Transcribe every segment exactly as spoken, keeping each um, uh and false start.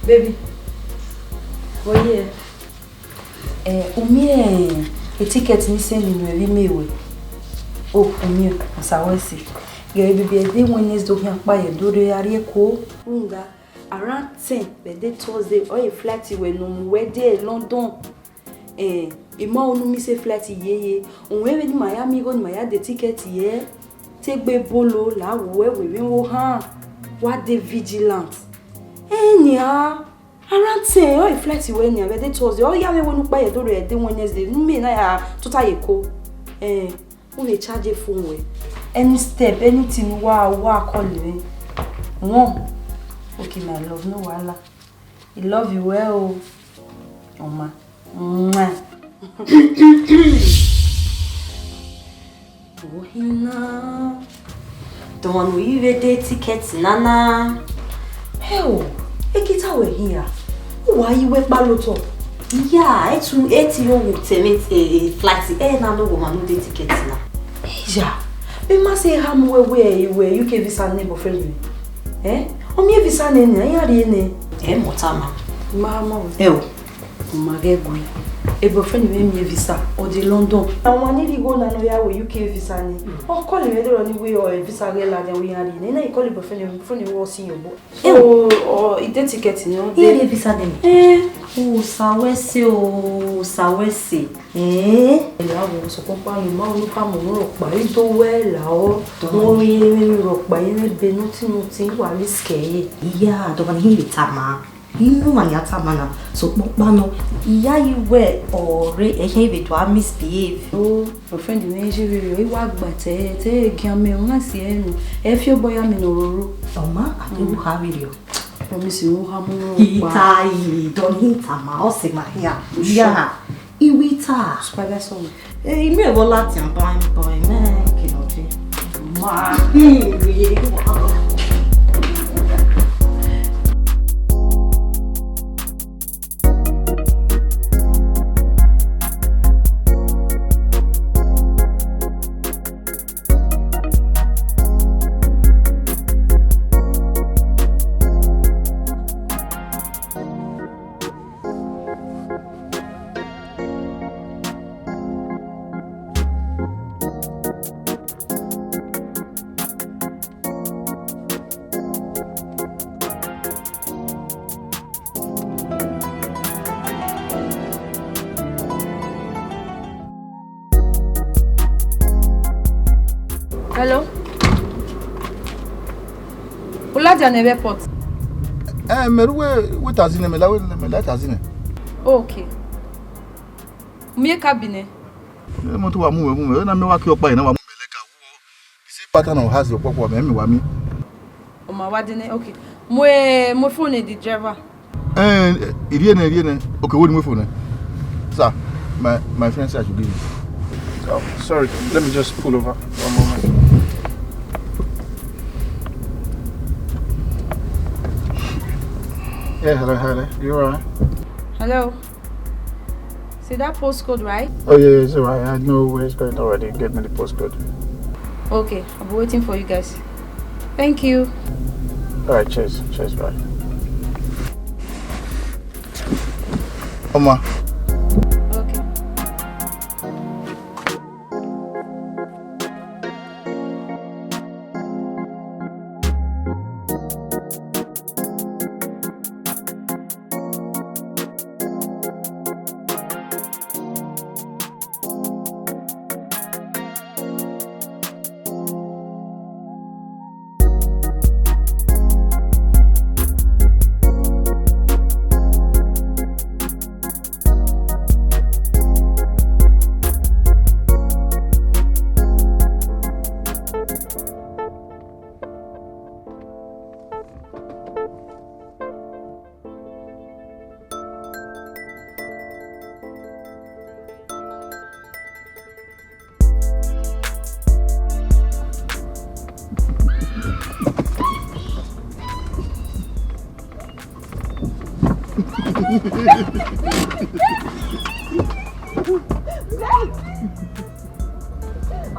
Baby, oye, eh, u miẹn e ticket ni send nuẹn vbe email wẹ? O, u miẹn, ọ sa wẹ ẹse. Ghe baby, ẹdẹ Wednesday do khian kpa ye do rre a rrie Eko. Rhunmwuda, around ten vbe ẹdẹ Thursday, ọ e flight wẹ ne ọ mu wẹ de London. Eh, I ma unu miss flight yeye. Uwẹ vbene ima ya miẹn igho ne ima ya de ticket ye, te egbe bolo la wẹ wẹ vbe emwa ohan, wa de vigilant. Anyhow, around ten, ọ e flight wẹ nian, vbe ẹdẹ Thursday, ọ ya vbe wẹ ne u kpa ye do rre ẹdẹ Wednesday, ne u miẹn na ya tota ye Eko. Eh, u vbe charge phone wẹ. Any step, anything ne u wa, u wa call mwẹ. One. Okay, my love, no wahala. I love you well o. Ọma. Mwah. Ohina. Dọmwa ne u i vbe de ticket na na. Heo, ekita wẹ hia. U wa yi wẹ kpa lotọ. Iya, etu eti yo wu tẹmẹ, eh, flight, eh, na no wo ma no de ticket na. Iya, me ma sẹ eha mu wẹ wẹ, wẹ U K visa ne boyfriend mwẹ. Eh? Ọ miẹn visa nẹ nian, iran rhie nẹ. Eh, mẹ tama. Ma ma. Ẹ o. U ma ghẹ gui. E boyfriend mwẹ miẹn visa, ọ de London. Ọmwa ni rhie igho na ne ọ ya wẹ U K visa nẹ. Ọ call mwẹ do rọ ni wẹ, ọ, visa ghẹ ladian wẹ iran rhie nẹ. Na I call boyfriend mwẹ, boyfriend mwẹ wẹ ọ si yan obọ. So, ọ, i de ticket nẹ, ọ de. Iran rhie visa nẹ. Eh. U sa wẹ ẹse o, u sa wẹ ẹse. Eh? Ẹ la wo sokpan kpa ni ma unu ka mu unu rhọkpa, I do wẹ la ọ. Dọmwa. Wẹ rhọkpa, ye mwẹ be nothing nothing, wa risk ẹre. Iya, dọmwa ni hin vbe tama. Inu ma ya tama na, sokpan kpa nọ, I ya yi wẹ ọ rre, ẹkẹn vbe do a misbehave. O, your friend mwẹ je vberriọ, I wa gba te, te e gian mẹ, u na si ẹre nọ, ẹ fi obọ ya mẹ ne ọ roro. Ọma, a te wu ha vberriọ. Promise, u ha mu unu rhọkpa. Ita yi, dọni tama, ọ sẹ ma hia. Iya. Iwita. Spider song. Eh, inu ẹvbo ladian bain bain, mẹ kene ọ je. Ma. Hmm, ye wa. Hello? U ladian ne vbe airport? Eh, mẹ rre uwẹ, uwẹ taxi nẹ, mẹ la, mẹ la taxi nẹ. Okay. U miẹn cabin nẹ? Eh, mọto wa mu mwẹ, mu mwẹ. Na mẹ wa ke ọkpa na wa mu mwẹ lẹga. The same pattern of house ọkpọkpọ, mẹ, mẹ wa mi. Ọ ma wa de nẹ, okay. Mu, mu phone the driver. Eh, I rhie nẹ, I rhie nẹ. Okay, wo ni mu phone nẹ. Sir, my, my friend say I should give you. Oh, sorry. Let me just pull over. One moment. Yeah, hello, hello. You all right? Hello. See that postcode, right? Oh, yeah, yeah, it's all right. I know where it's going already. Get me the postcode. Okay, I'll be waiting for you guys. Thank you. All right, cheers. Cheers, bye. Oma. Okay.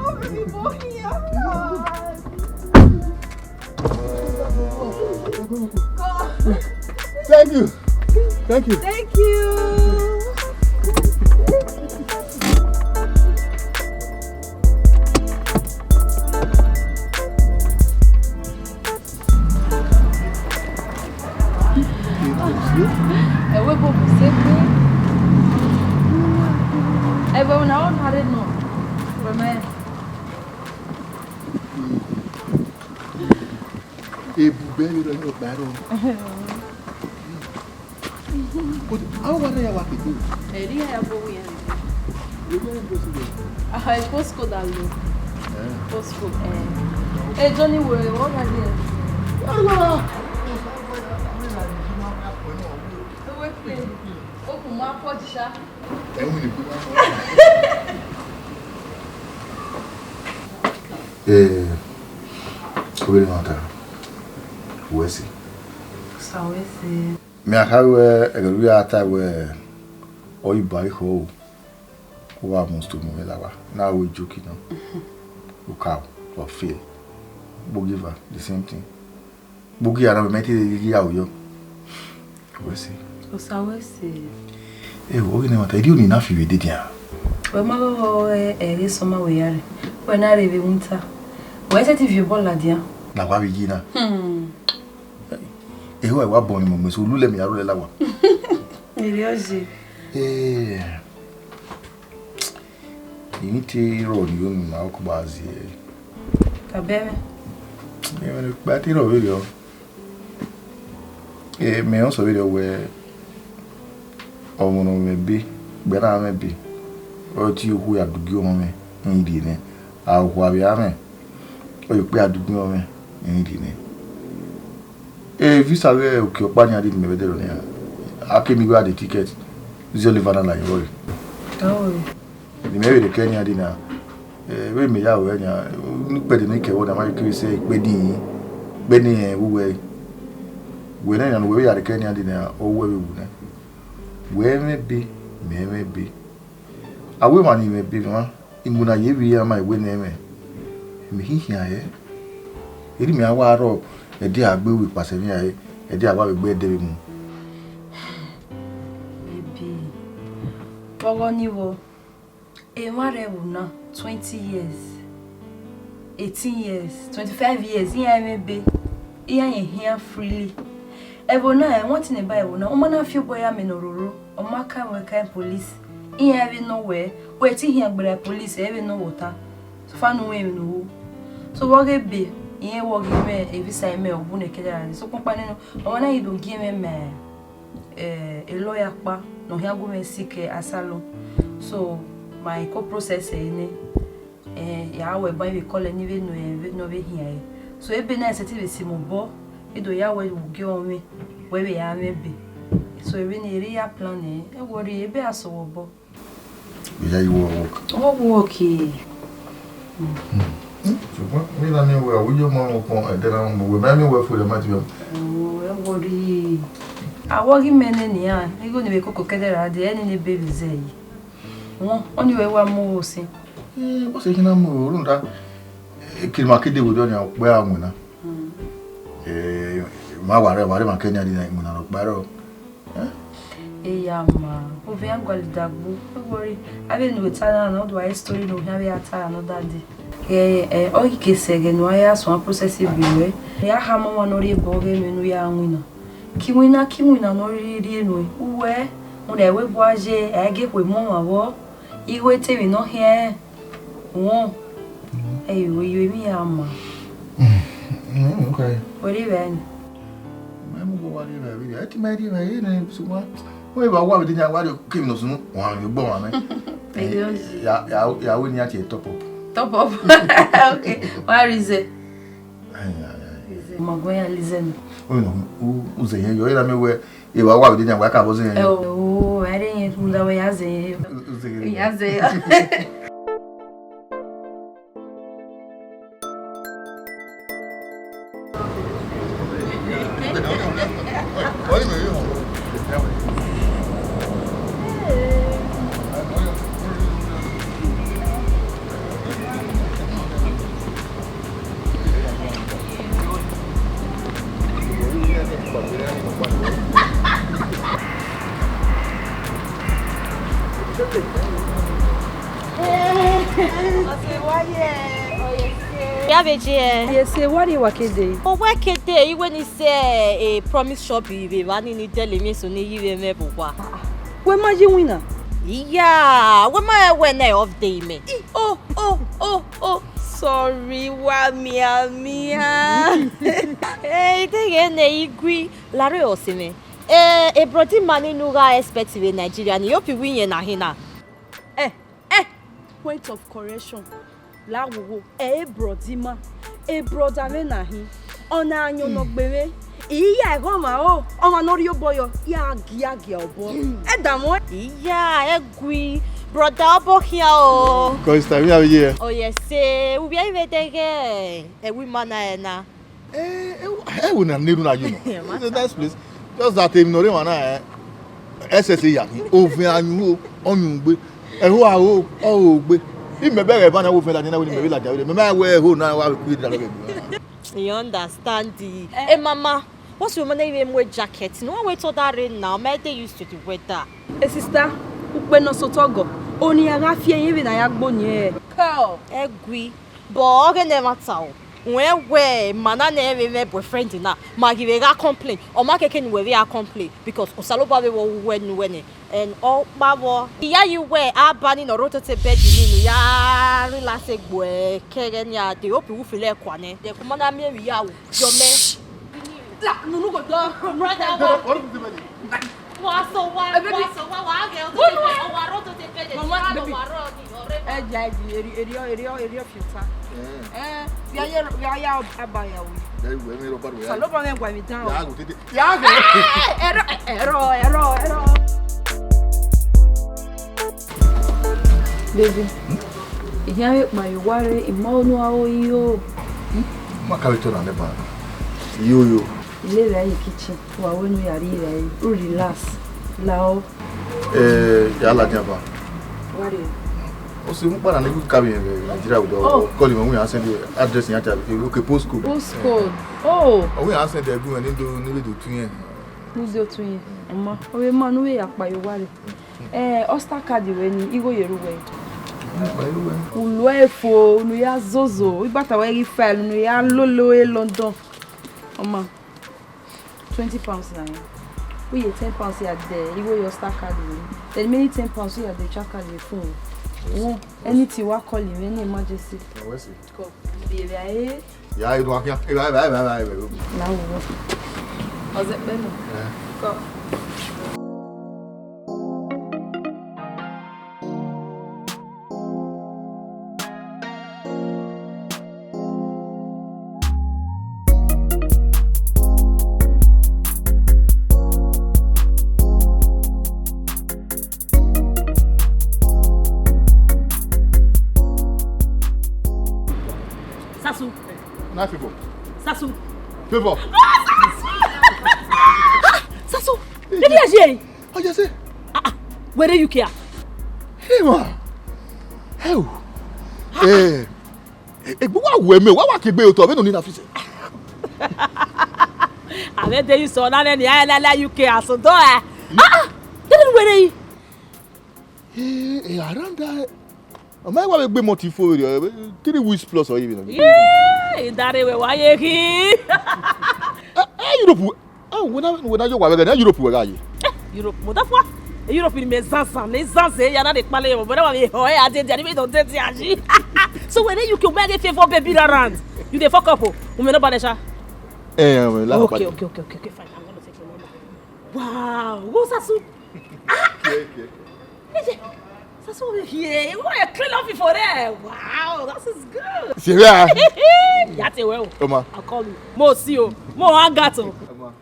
Oh, baby boy, oh God. God. Thank you. Thank you. Thank you. Ẹ̀wẹ̀ bọ̀ bù sẹ́kù. Ẹ̀wẹ̀ ọ̀nà ọ̀nà rẹ̀ nọ. Wẹ̀mẹ̀. Ebubẹ vbe rọ yọ gba rọ. But a wa rẹ ya wa kete. Eri ya ya bo wi ya. Where you go to? Ah, postcode alo. Eh. Postcode, eh. Eh, Johnny, where, what are you? Where you go? Where play? Open my pod, sha. Eh, obere nwata, wẹ si. Sa wẹ si. Mẹ a kha wẹ ẹghẹ ne u ya ta wẹ ọ i ba ekhọe o, u wa mu stomu mwẹ lava, na wẹ joke nọ. U ka, wa fail. Bogiva, the same thing. Gbogi ara mẹ te ghi ya oyọ. Wẹ si. Osa wẹ si. Ẹ wo, ọghe ne ẹmwata, erriọ ọni na fi vbe dede a? Wẹ ma ghọghọ ẹre sọma wẹ ya rre. Wẹ na rre vbe winter. Wẹ sẹtin viọ obọ ladian. Na wa vbe yi na. Hmm. Ehọ ẹwa bọ ni mo mẹ so lulẹ mẹ ya rulẹ la wa. Erriọ je. Eh. I ni te rrọọ ni unu ma ọkpa zie. Ka bẹmwẹ. Emwi ne okpia te rrọọ vberriọ. Eh, mẹ rẹn sẹ vberriọ wẹ ọmọ ne ọ mwẹ ebe, gbe na mwẹ ebe, ọ tie okhuo ya dugie ọmọ mwẹ, I rhie nẹ. A okhuo a vbe a mwẹ, ọ ye okpia dugie ọmọ mwẹ, I rhie nẹ. Eh, visa vbe okio ọkpa nian di mẹ vbe dẹrọ nian. A ke miẹn igho a de ticket, zẹ Oliver na la yẹn vbọre. Tawe. Ne imẹ vbe rre Kenya di na, eh, vbe mẹ ya ruẹ nian, ne ikpẹdẹ ne I ke ẹvbo na, ma kere sẹ ikpẹdẹ, ikpẹdẹ rẹn vbe uwẹ. Wẹ nẹ nian, wẹ vbe ya rre Kenya di na, ọ wẹ vbe wu nẹ. Wẹ mwẹ ebe, mẹ mwẹ ebe. A wẹ emwa ni mwẹ ebe mwa, iwinna ye vbe iran ma wẹ nẹ mwẹ. Mẹ khin khian hẹ. Erriọ mẹ a wa rrọọ, ẹdẹ a gbe ru ikpasẹ mẹ rae, ẹdẹ a wa vbe gbe ẹdẹ vbe mu. Ebe, ọghọ ni vbo? Emwa rre ẹvbo na, twenty years, eighteen years, twenty-five years, iran mwẹ ebe, iran ye khian freely. Ẹvbo na, ẹmwẹ ọtẹn ne ba ẹvbo na, ọ ma na fi obọ ya amẹ ne ọ roro, ọ ma ka ẹmwẹ ka police, iran vbe nọ wẹ, wẹ te khian gberra police, ẹ vbe nọ wẹ ọta. So far ne u mwẹ emwi ne u ru. So vbe ọ ghe ebe, irẹn vbe ọ ghi mwẹ evisa imẹ ọ bu nẹ kẹdẹ ra, sokpan ọkpa nene, ọmwa na ghi do gie mwẹ mẹ eh, a lawyer kpa ne ọ khian gu mwẹ seek asylum. So, ma i ko process ẹre nẹ, eh, ya wẹ ban vbe call ẹre ni vbene ne ọ vbe hian ẹre. So, ebe na i sẹtin vbe si mu obọ, I do ya wẹ vbe ugie ọmwẹ, wẹ vbe ya mwẹ ebe. So, vbene erriọ I ya plan ẹre, ẹ worry, ebe a sẹ vbe obọ. Vbe ya yi work. Ọ work. Sokpan, vbe na miẹn wẹ, a wu ye ọmọ ọmọ ukpọn, ẹdẹ na mu wẹ, ma miẹn wẹ fo, ma ti bẹ. Oh, ẹ worry. A wọ ghi mẹ nẹ nian, igho ni vbe koko kẹdẹ ra dee, ẹni ne ebe vbe zẹ yi. Wọn, ọni wẹ wa mu oro sin. Eh, what's it na mu oro rhunmwuda? Eh, kiri ma kede vbe ọni, okpẹ a winna. Eh, ma wa rre, wa rre ma kẹ nian di na winna rhọkpa rrọọ. Eh? Eya ma, ovbi iran gualọ idagbo, ẹ worry. Avbe ne u ta na, na do a story ne u khian vbe a ta another day. Eh, eh, ọ ghi ke sẹ ẹghẹ ne u ya suẹn process egbe ruẹ. Ya khama ọmwa ne ọ rhie ebe ọghe nuẹn ne u ya winna. Ke iwinna, ke iwinna ne ọ rhie rhie nuẹn. Uwẹ, rhunmwuda ẹvbo ebua ye, ẹ i gie ekhue mu ọmwa vbọ. Igho te emwi ne ọ khian rẹn. Wọn. Ẹi, oyo emwi ya ma. Mm, mm, okay. Wẹ rri vbe ẹre? Mẹ mu gbe wa rri vbe ẹre, ẹ ti mẹ rri vbe ẹre nẹ, sokpan wẹ vbe a wa vbe denia wa rrie kevbe ne ọ sunu, wa vbe gbe ọmwa mẹ. Ẹ, ya, ya, ya wẹ ne iran tie top up. Top up. Okay, wa rrie zẹ. Ai, ai, ai. Ma gu ya rrie zẹ nẹ. Oyin, u, u zẹ yẹn yọ, ira mẹ wẹ, Evba wa vbe denia, wa ka vbọ zẹ yẹn. Ẹ o, ẹ rẹ yẹn rhunmwuda wẹ ya zẹ yẹn. U zẹ yẹn. Ya zẹ yẹn. Ọse wa ye, ọ ye se. Ya vbe je ẹ? Ye se, wa rrie wa kede? Ọ wẹ kede, I wẹ ne I sẹ, eh, Promise Shop vbe evba ni, ne I dẹlẹ emwi eso ne I yi vbe mwẹ vbe owa. Wẹ ma ye iwinna? Iya, wẹ ma rẹn wẹ na off day mẹ. I, o, o, o, o, sorry, wa mianmian. Eh, I deghẹ nẹ I gui, la rre ọse mwẹ. Eh, e brother ima ni ne u gha expect vbe Nigeria ni, I hope wẹ irẹn na hin na. Eh, eh, point of correction. La wowo, ẹ i re brother ima, e brother mwẹ na hin, ọna ayọn ne ọ gbe mwẹ, I ya ẹghẹ ọmwa ro, ọmwa ne ọ rhie obọ yọ, ya gia gia obọ. Ẹ da mwẹ. Iya, ẹ gui, brother ọbọ khian o. Kọ sister, emwi avbe ye? Ọ ye se, uvbi ẹre vbe dẹghe, ẹvbo ima na ẹre na. Eh, eh, ẹvbo na ne erhunmwu na yo nọ. It's a nice place. Just that emwi ne ọ rre emwa na, eh, ẹsẹse ya khin, ovẹn ayunmwu, ọ yunmwu gbe. Ẹho aro, ọ ro gbe. Imẹ bẹghe eva na wo vẹn ladian na, wẹ ne imẹ vbe ladian vbe, mẹ ma wẹ ẹho na wa vbe ku da lọghẹ. You understand? Eh, mama, what's your mother even wear jacket? No one wait till that rain now. My day used to the weather. Eh, sister, ukpe nọ sotọ gọ. Oni a gha fi ẹyin vbe na ya gbo ni ẹ. Cow. Ẹ gui. But ọ ghe ne ẹmwata o. Wẹ wẹ ma na nẹ vbe mwẹ boyfriend na, ma ghi vbe gha complain. Ọ ma keke ne uwẹ vbe a complain because Osanobua vbe vbe uwẹ ne uwẹ nẹ. And ọ kpa vbọ. Iyayi wẹ a ba ni ne ọ rre otete bed ni ne u ya relax egbe kẹghẹ ni a de hope u feel ẹkua nẹ. De ku ma na miẹn vbe iyawu yọ mẹ. La nunu go dọ. Brother wa. Wa so wa, wa so wa, wa ghe otete bed, wa rre otete bed. Mama, baby. Wa rre ni, ọ rre. Ẹ ja, ẹ ji, eri, eri, eri, eri, filter. Eh, via ye, via ya aba ya we. Ya we, me rubber we. Osanobua mwẹ gua emwi dan o. Ya go tete. Ya go. Ẹrọ, ẹrọ, ẹrọ, ẹrọ. Baby, I khian vbe kpa ye owa rre, I ma unu aro yo. Ma ka vbe tọ na nẹ ba. Yo, yo. I lele a ye kitchen, wa wẹ ne u ya rri ira ẹre, u relax, lao. Eh, ya ladian ba. Where are you? O se mu kpara ne gu ka vbe Nigeria with, oh, call him, we send the address in, okay, postcode. Postcode. Oh. We send the gu ni do, ni do tun yen. Ni do tun yen. Ọma, o vbe ma nu vbe ya kpa ye owa rre. Eh, Ulster card wẹ ni, igho ye ru wẹ. U lo ẹre fo, unu ya zozo, ibata wẹ ghi file, unu ya lolo e London. Ọma. Twenty pounds na. U ye ten pounds ya de igho ye Ulster card vbe. Then many ten pounds ya de track card vbe phone. Won, anything wa call him, any emergency. Wẹ si. Come, be there, eh? Ya, idu afian. Eba, eba, eba, eba, eba. Na wo. Ọzọ kpẹ nọ. Eh. Come. Sasu. Nice people. Sasu. Favor. Ah, Sasu! Sasu! Baby, are you here? Oh, yes, sir. Ah, ah. Where are you here? Hey, man. Hey. Eh. Egbe wa wẹ mẹ, wa wa ke egbe otọ, vbene ọ ni na fi sẹ. Avbe de yi sọ na nẹ ni, a la la U K asundọ ẹ. Ah, ah. Dede were yi. Eh, eh, around that. Ọ ma wa vbe gbe mọti fo vberriọ, eh, three weeks plus or even. Yeah, idare wẹ wa ye khin. Eh, eh, Europe, ah, wẹ na, wẹ na yo wa vbe gha, na Europe wẹ gha ye. Eh, Europe, mo da fua. Europe ni mẹ zanzan, ne zanzan ya na de kpale yo, but wa vbe ho e a de de, ni me do de de aji. So when you come back, if you for baby around, you dey fuck up o. U mẹ no ba nẹ sha. Eh, eh, la. Okay, okay, okay, okay, okay, fine. I'm gonna take your number. Wow, what's that so? Ah! Okay, okay. Eje, Sasu here. What a clean off for there. Wow, that is good. Serious? Ya te well. Come on. I'll call you. Mo see you. Mo hang out. Come on.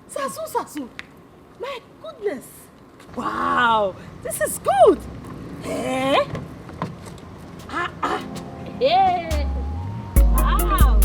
Sasu, Sasu. My goodness. Wow, this is good. Eh? Ah, ah. Hey. Wow.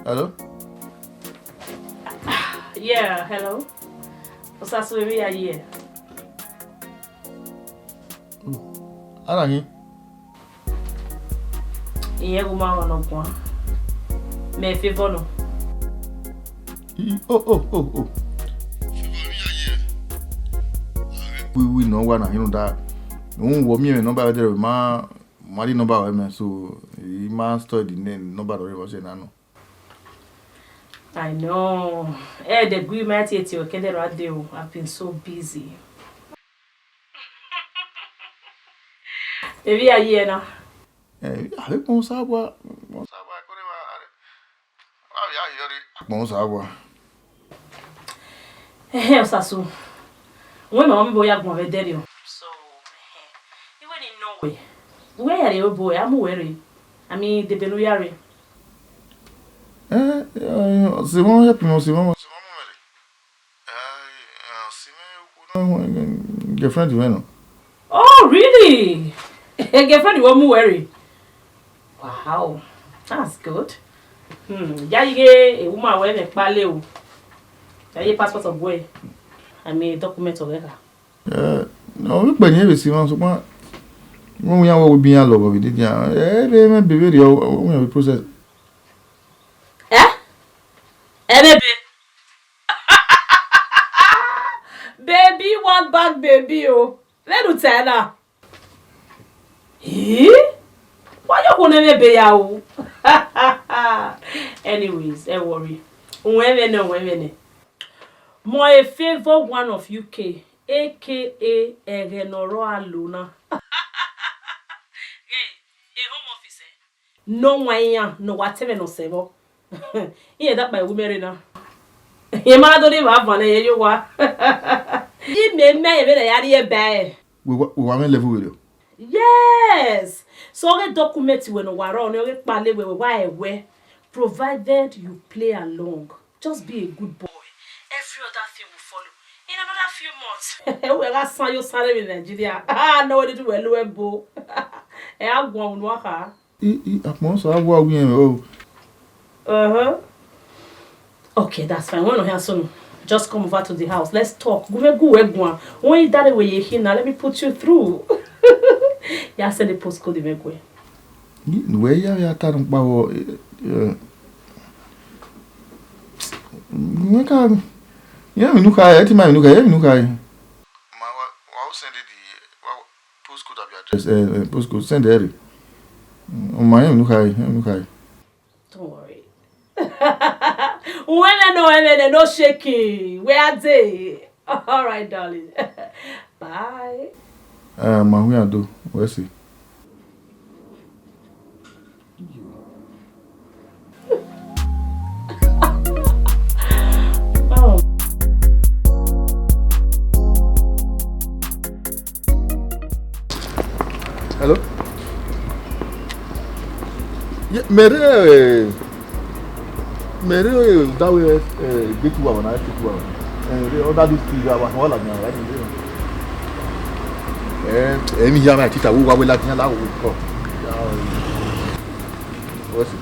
Hello? Yeah, hello. Osasu, emwi ya ye? Ana hin? Iyẹn gu ma rọ nọ guan. Mẹ Favour nọ. I, o, o, o, o. Favour, emwi ya ye? Wiwi nọ wa na hin rhunmwuda. Uhunmwu wẹ miẹn mwẹ nọmba vbe dẹrẹ ma, ma rhie nọmba ruẹ mẹ, so I ma store the name, nọmba ruẹ vbe ọse na nọ. I know. Ẹ dẹ gui ma tie tie okẹdẹ ra de o. I've been so busy. Emwi ya ye na? Eh, a vbe kpọn Osawa, kpọn Osawa, kore wa are. Wa vbe a yọrre. Kpọn Osawa. Ẹhẹn, Osasu. Wẹ ma ọmọ ya gbọn vbe dẹrriọ. So, ẹhẹn. Iwe ni nọ wẹ. Uwẹ ya rre obo, a mu wẹ rre. I mean, debe ne u ya rre. Eh, eh, Simon help me, Simon, Simon mu mwẹ rre. Eh, eh, Simon, girlfriend mwẹ nọ. Oh, really? Girlfriend wẹ mu wẹ rre? Wow, that's good. Hmm, ya yi ghe, e woman wẹ mẹ kpale o. Ya ye passport of where? I mean, document of where? Eh, ọ vbe kpẹ ne irẹn vbe si mwa, sokpan wẹ iran wẹ bi iran lọghọ vbe dede iran. Eh, vbe mwẹ be vberriọ, ọ wẹ iran vbe process. Eh? Ẹmwẹ ebe? Baby want back baby o. Vbene u ta na? Ii? Wa ye okhuo ne ẹmwẹ ebe ya o. Anyways, ẹ worry. Uwẹ ẹmwẹ nẹ, uwẹ ẹmwẹ nẹ. Mọ e Favour one of U K, A K A ẹghẹ ne ọ rrọọ alo na. Ghẹ, e home office, eh? Ne ọ wan iran ne ọ wa te ẹmwẹ ne ọ sẹ vbọ. Iran da kpa iwu mẹ rre na. Rẹn ma do rhie evba van nẹ, rẹn ye owa. Imẹ mẹ rẹn vbene ya rhie ba ẹre. Wẹ wa, wẹ wa mwẹ level vberriọ? Yes. So, ọghe document wẹ ne ọ wa rrọọ, ne ọ ghi kpale wẹ, wẹ wa ẹwẹ, provided you play along. Just be a good boy. Every other thing will follow in another few months. Wẹ gha san yo sare vbe Nigeria. Ah, no, wẹ dede wẹ lo ẹbo. Ẹ a guan unu a kha. I, I, akpọn sẹ a wa wi ẹmwẹ o. Uh-huh. Okay, that's fine. When you hear soon, just come over to the house. Let's talk. Gu mwẹ gu wẹ guan. When you daddy wẹ ye khin na, let me put you through. Ya send the postcode mwẹ gue. Ni, wẹ ya, ya ta nọ kpa vbọ, eh, eh, mwẹ ka, ya mi nu kha, ẹ ti ma mi nu kha, ya mi nu kha. Ma wa, wa o send the, wa, postcode abi address, eh, eh, postcode, send ẹre. Mm, ọ ma rẹn emwi ne u khare, rẹn emwi ne u khare. Don't worry. Uwẹ nẹ, no, ẹmwẹ nẹ, no shaking. Wẹ a dee? All right, darling. Bye. Eh, ma hu iran do, wẹ see. Hello? Yeah, mẹ rre, eh, mẹ rre, eh, that way, eh, gate wa na, gate wa. Eh, the other this thing, wa, wa la nya, right? Eh, eh, mi ya ma tita, wo wa we la nya la wo ko. What's it?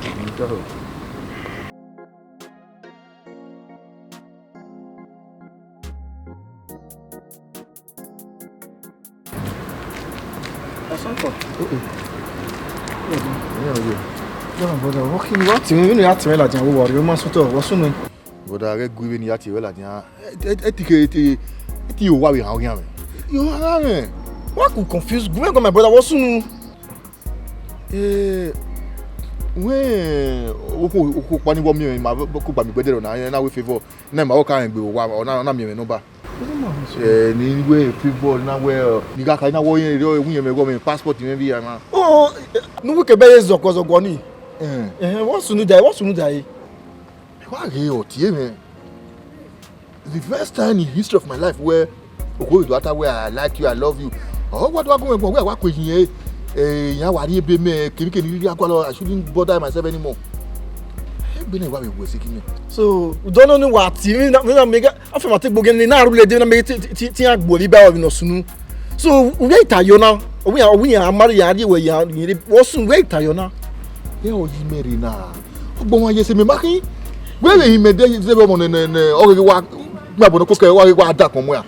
Asọnkọ. Yeah, yeah. Brother, what can you, what you mean you have to like, what, what, what, what, Brother, ghẹ gu vbene I ya tie ruẹ ladian. Etike, etike, etike owa vbe han oghian mwẹ. Yo, ha mwẹ. Why could confuse? Gu mwẹ gu, my brother, what soon? Eh, wẹ, okhuo, okhuo kpa ni wọ miẹn mwẹ, ma ko gba mi gbẹdẹ na, na wẹ Favour. Na ma wọ ka rẹn gbe owa, ọ na, ọ na miẹn mwẹ number. Eh, ne I wẹ Favour na wẹ, ni gha ka na wọ yẹn, rẹ wẹ yẹn mwẹ gọ mwẹ passport mwẹ vbe ya na. Oh, ne uwu ke bẹ ye zọguọ zọguọ ni. Eh. Eh, what soon die, what soon die? Wa ghe ọ tie mwẹ. The first time in history of my life where okhuo do ata where I like you, I love you. Ọ wa do agbọn ẹgbọn where wa kue yin eh, yan wa ri ebe mẹ, kiri kiri ri agualọ, I shouldn't bother myself anymore. Egbe na wa be wẹ se ki mẹ. So, u do nọ ni wa tie mwẹ na, na mega, afẹ ma te gbogie ni na rule de na mega ti, ti, ti, ti agbo li ba ọ no sunu. So, u wẹ ita yo na, o wi, o wi a mari ya ri wẹ ya, wo sun wẹ ita yo na. Ye o yi mẹ rre na. Gbọmwa ye se mẹ ma khin. Wẹ vbe hin mẹ de zẹ vbe ọmọ nẹ, nẹ, nẹ, ọ ghe wa, mẹ abọ nọ koko, wa ghe wa da kọn mu ya.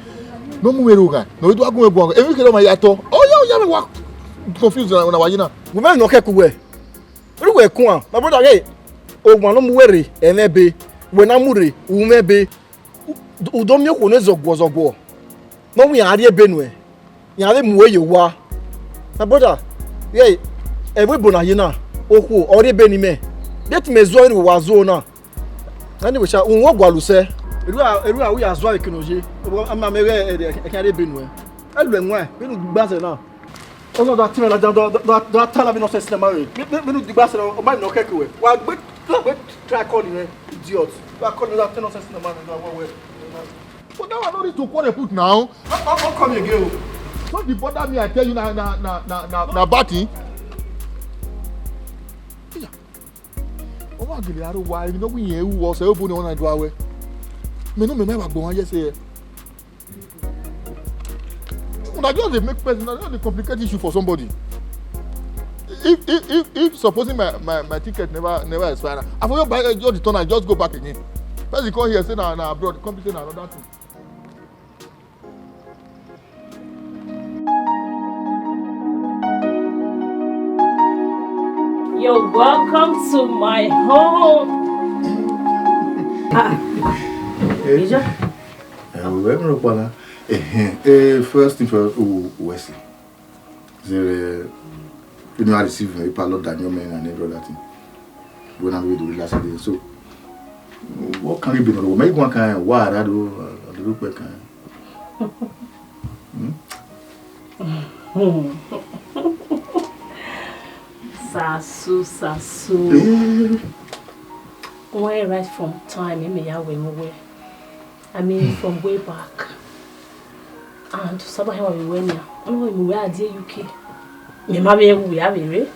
Ne ọ mu mwẹ rre oghan, ne ọ do gun mwẹ guan. Emwi kherhe ọ ma ya tọ. Ọ ya, ọ ya mwẹ wa confuse na, na wa ye na. Wẹ mẹ nọ khẹke uwẹ. Ru wẹ kuan, my brother, hey, owan ne ọ mu wẹ rre, ẹmwẹ ebe. Wẹ na mu rre, u mwẹ ebe. U, u do miẹn okhuo ne zọguọ zọguọ. Ne ọ wẹ iran rhie ebe nuẹn. Iran vbe mu uwẹ ye owa. My brother, yeah, ẹvbo ebo na ye na, okhuo ọ rhie ebe ne imẹ. Deghẹ te imẹ zuọ vbene uwa zuọ na. Anyway sha, uhunmwu ọ gualọ usẹ. Erua, erua, u ya zuọ vbe eke ne ọ ye. Ama mẹ ghẹ ẹkhian rhie ebe nuẹn. Ẹ lu ẹwaẹn, vbene u gba sẹ na. Ọ na da tẹ imẹ ladian, da, da, da, da ta na vbe nonsense na ma rre. Vbe, vbe, vbene u digba sẹ na, ọ ma nọ khẹke uwẹ. Wa gbe, wa gbe try call mwẹ, idiot. Wa call mwẹ, da tẹ nonsense na ma rre, wa wẹ. But that one no need to quarrel put now. Don't, don't, don't call me again o. Don't dey bother me, I tell you, na, na, na, na, na, na bad thing. Iya. Ọ ma gele aro wa, emwi ne ọ wẹ irẹn ru, ọ sẹ obọ ne ọ na do aro. Mẹ ne mẹ ma wa gbọmwa ye sẹ. Una just dey make person, una just dey complicate issue for somebody. If, if, if, if supposing my, my, my ticket never, never expire, I for just buy, just return and just go back again. Person come here say na, na abroad, come be say na another thing. You're welcome to my home. Ah, Ija. Eh, we were no pala. Eh, eh, eh, first thing first, u, u wẹ si. Zẹ, you know, I receive a lot than your man and every other thing. When I'm with the last day, so what can you be no? Make one kind, why I do, I do look back kind. Hmm? Sasu, Sasu. Eh. Why right from time, eh, me ya we mo we. I mean, from way back. And Saba hẹn wa vbe wẹ nian. Ọ na vbe mu wẹ a die U K. Mẹ ma vbe wu ya vbe rre.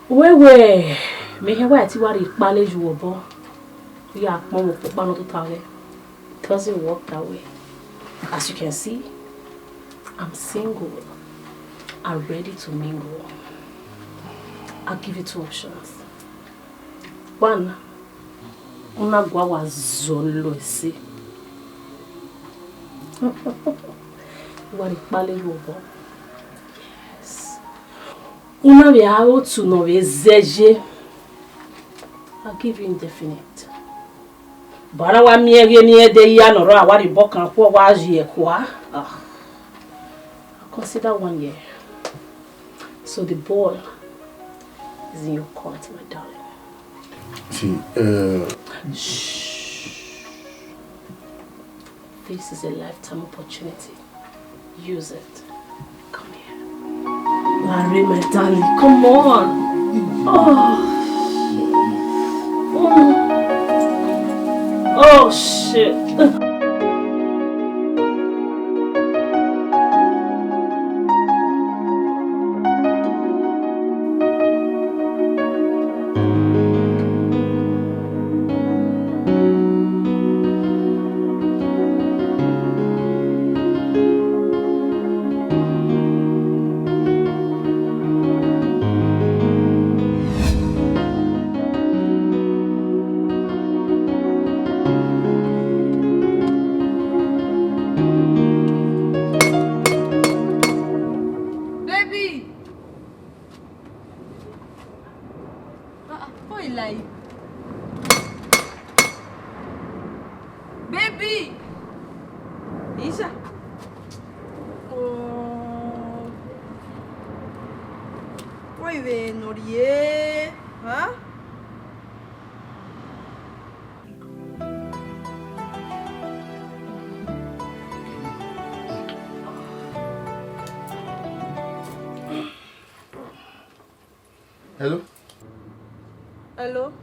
Wẹ wẹ, mẹ hẹn wa ti wa rhie ikpale yu obọ. Ya kpọn vbe ọkpọkpa nọ tota ghẹ. Doesn't work that way. As you can see, I'm single. I'm ready to mingle. I'll give you two options. One, u na gua wa zolo ẹse. Wa rhie ikpale yu obọ. Yes. U na vbe aro otu ne ọ vbe zẹ ye. I give you indefinite. But a na wa miẹn ghe ne irẹn de ya nọ rọ, a wa rhie obọ kan khuọ, wa ye ẹkua. Ah. Consider one year. So the ball is in your court, my darling. See, uh, shh. This is a lifetime opportunity. Use it. Come here. Larry, my darling, come on. Oh. Mm. Oh, shit. Baby! Ah, ah, koi lai. Baby! Isha. Oh. Koi vbe nọ rrie, ha? Hello? Hello?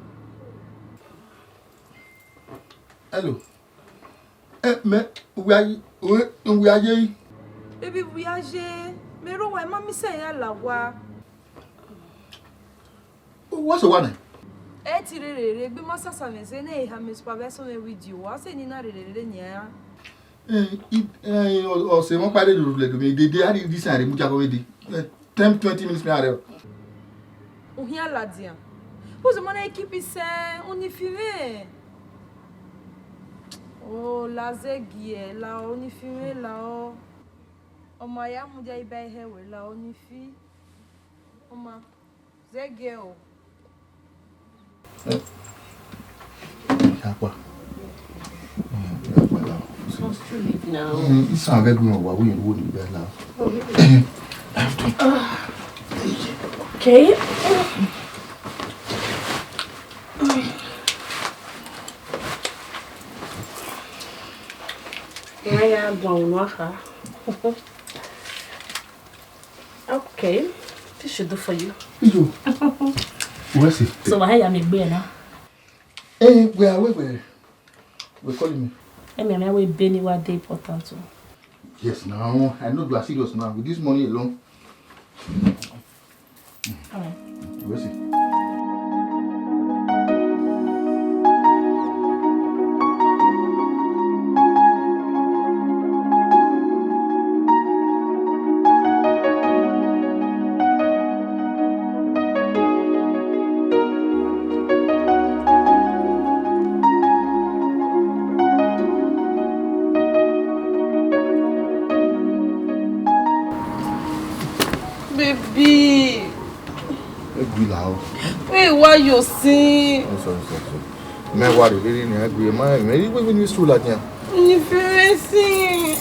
Hello? Eh, mẹ, uwẹ a ye, uwẹ, uwẹ a ye yi? Baby, uwẹ a ye, mẹ rre owa, ma miss ya la owa. Wa sẹ owa nẹ? Ẹ ti rherere, egbe ma sasa mwẹ zẹ ne eha mẹ supervisor mwẹ video, wa sẹ ne I na rherere nian. Eh, i, eh, ọ, ọse mwẹ ọkpa rre rhurhu lẹdẹ, dede, a rhie this one rre mudia vbe dede. Eh, ten, twenty minutes mẹ a rre. U khian ladian. Who's the money keep it, sir? Only female. Oh, la zẹgiẹ, la only female, la o. Ọ ma ya mudia iba ihe wẹ la only fi. Ọ ma zẹgiẹ o. Akpa. Akpa la. It's too late now. Mm, isan vbe gun wa wo yen wo ni be la. Okay. Mẹ ya dọn unu akha. Okay, this should do for you. Ijo. Wesi. So, wa ya mi gbe na. Eh, we are, we, we, we calling me. Emi, mi we be ni wa dey important o. Yes, now I know you are serious now with this money alone. All right. Wesi. Baby. Ẹ gui la o. Wẹ wa yo sin. Oh, sorry, sorry, sorry. Mẹ wa rere ni ẹ gui, ma, mẹ ri wẹ ni su la dia. Ni fẹrẹ sin.